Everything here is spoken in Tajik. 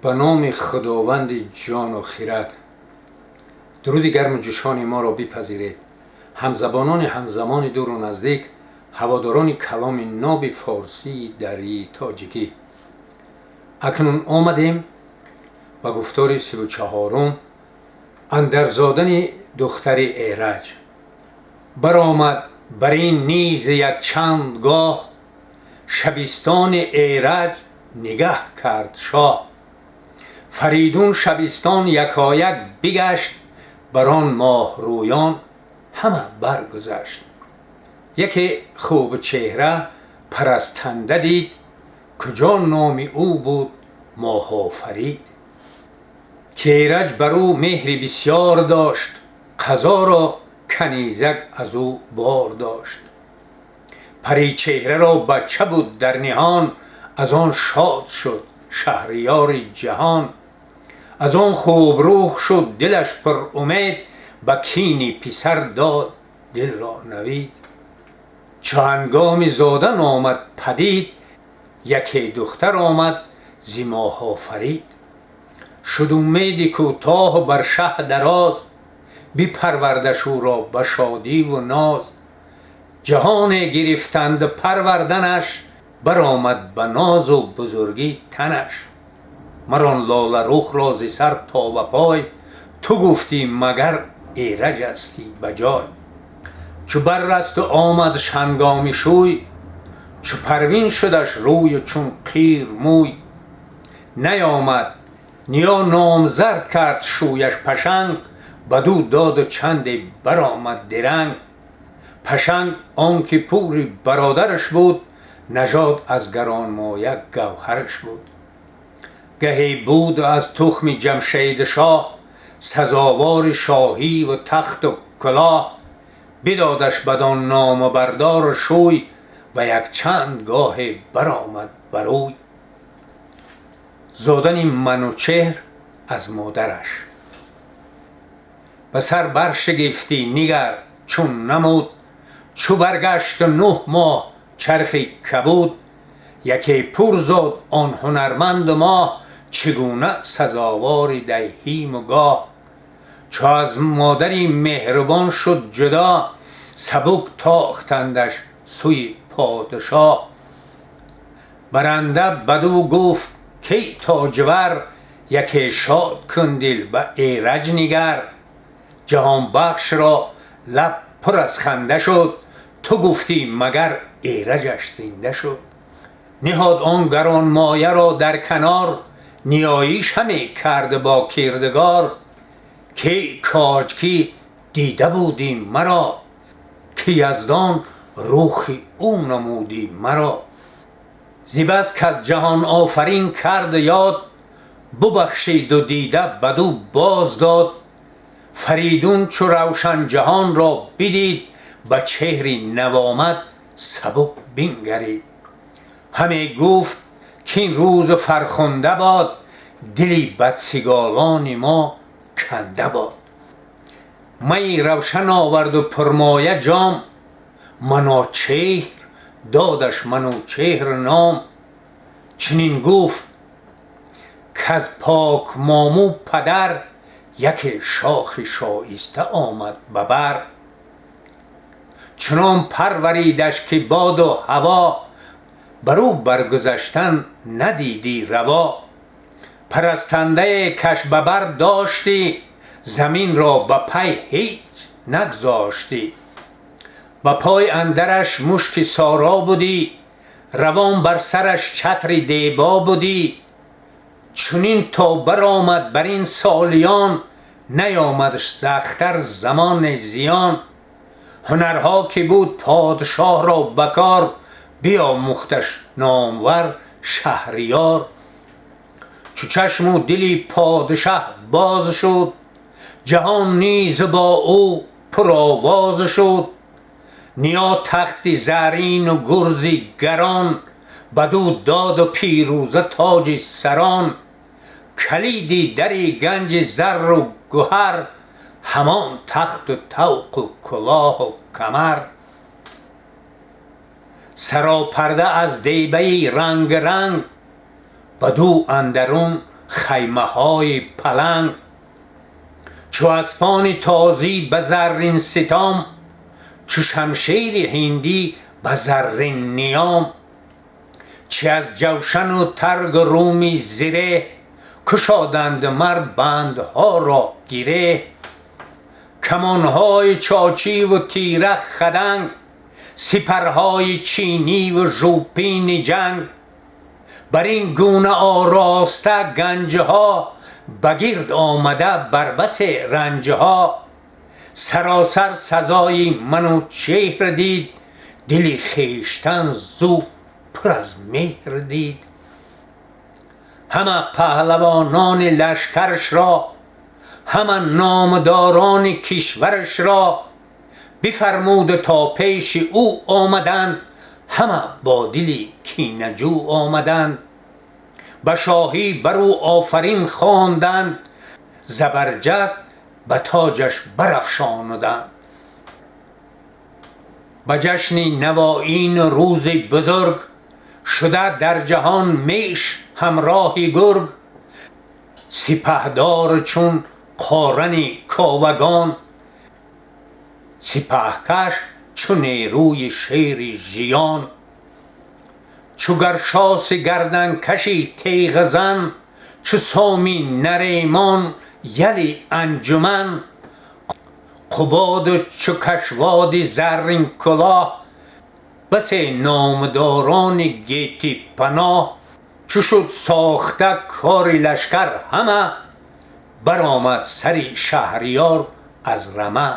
Ба номи Худованди ҷону хирад, дуруди гарму ҷӯшони моро бипазиред, ҳамзабонони ҳамзамони дуру наздик, ҳаводорони каломи ноби форсии дарии тоҷикӣ. Акнун омадем ба гуфтори 34-ум, андарзодани духтари Эраҷ. Баромад бар ин низ якчанд гоҳ, шабистони Эраҷ нигаҳ кард шоҳ. Фаридун шабистон якояк бигашт, бар он моҳрӯён ҳама баргузашт. Яке хубчеҳра парастанда дид, куҷо номи ӯ буд Моҳофарид. Ки Эраҷ бар ӯ меҳри бисёр дошт, қазоро канизак аз ӯ бор дошт. Паричеҳраро бача буд дар ниҳон, аз он шод шуд шаҳриёри ҷаҳон. Аз он хубрӯх шуд дилаш пур умед, ба кини писар дод дилро навид. Чу ҳангоми зодан омад падид, яке духтар омад зи Моҳофарид. Шуд умеди кӯтоҳу бар шаҳ дароз, бипарвардаш ӯро ба шодиву ноз. Ҷаҳоне гирифтанд парварданаш, баромад ба нозу бузургӣ танаш. Мар он лоларухро зи сар то ба пой, ту гуфтӣ магар Эраҷ асти ба ҷой. Чу баррасту омадаш ҳангоми шӯй, чу парвин шудаш рӯю чун қир мӯй. Наёмад ниё номзард кард шӯяш пашанг, бадӯ доду чанде баромад диранг. Пашанг он ки пури бародараш буд, нажод аз гаронмоя гавҳараш буд. Гаҳе буд аз тухми Ҷамшеди шоҳ, сазовори шоҳиву тахту кулоҳ. Бидодаш бадон ному бардору шӯй, ва якчанд гоҳе баромад барӯй. Зодани Манучеҳр аз модараш. Ба сар баршигифтӣ нигар чун намуд, чу баргашту 9 моҳ чархи кабуд. Яке пур зод он ҳунарманду моҳ, чӣ гуна сазовори диҳиму гоҳ. Чу аз модари меҳрубон шуд ҷудо, сабук тохтандаш сӯи подшоҳ. Баранда бадӯ гуфт кей тоҷвар, яке шод кун дил ба Эраҷ нигар. Ҷаҳонбахшро лаб пур аз ханда шуд, ту гуфтӣ магар Эраҷаш зинда шуд. Ниҳод он гаронмояро дар канор, ниёиш ҳаме кард бо кирдигор. Ки коҷкӣ дида будӣ маро, ки Яздон рухи ӯ намудӣ маро. Зи бас каз ҷаҳонофарин кард ёд, бубахшиду дида бадӯ боз дод. Фаридун чу равшан ҷаҳонро бидид, ба чеҳри навомад сабук бингарид. Ҳаме гуфт кин рӯз фархунда бод, дили бадсиголони мо канда бод. Майи равшан оварду пурмоя ҷом, Маночеҳр додаш Манучеҳр ном. Чунин гуфт каз покмому падар, яке шохи шоиста омад ба бар. Чунон парваридаш ки боду ҳаво, бар ӯ баргузаштан надидӣ раво. Парастандае каш ба бар доштӣ, заминро ба пай ҳеҷ нагзоштӣ. Ба пой андараш мушки соро будӣ, равон бар сараш чатри дебо будӣ. Чунин то баромад бар ин солиён, наёмадаш з ахтар замони зиён. Ҳунарҳо ки буд подшоҳро ба кор, биомӯхташ номвар шаҳриёр. Чу чашму дили подшаҳ боз шуд, ҷаҳон низ бо ӯ пуровоз шуд. Ниё тахти зарину гурзи гарон, бадӯ доду пирӯза тоҷи сарон. Калиди дари ганҷи зарру гуҳар, ҳамон тахту тавқу кулоҳу камар. Саропарда аз дебаи рангранг, бадӯ андарун хаймаҳои паланг. Чу аспони тозӣ ба заррин ситом, чу шамшери ҳиндӣ ба заррин ниём. Чи аз ҷавшану таргу руми зиреҳ, кушоданд мар бандҳоро гиреҳ. Камонҳои чочиву тира хаданг, сипарҳои чиниву жӯпини ҷанг. Бар ин гуна ороста ганҷҳо, ба гирд омада бар басе ранҷҳо. Саросар сазои Манучеҳр дид, дили хештан зу пур аз меҳр дид. Ҳама паҳлавонони лашкарашро, ҳама номдорони кишварашро бифармуду то пеши ӯ омаданд, ҳама бо дили кинаҷӯ омаданд. Ба шоҳӣ бар ӯ офарин хонданд, забарҷад ба тоҷаш барафшонуданд. Ба ҷашни навоину рӯзи бузург шуда дар ҷаҳон меш ҳамроҳи гург. Сипаҳдор чун қорани ковагон, сипаҳкаш чу нерӯи шери жиён. Чу Гаршоси гарданкаши теғзан, чу Соми Наремон яли анҷуман. Қубоду чу Кашводи заррин кулоҳ, басе номдорони гетӣ паноҳ. Чу шуд сохта кори лашкар ҳама, баромад сари Шаҳриёр аз рама.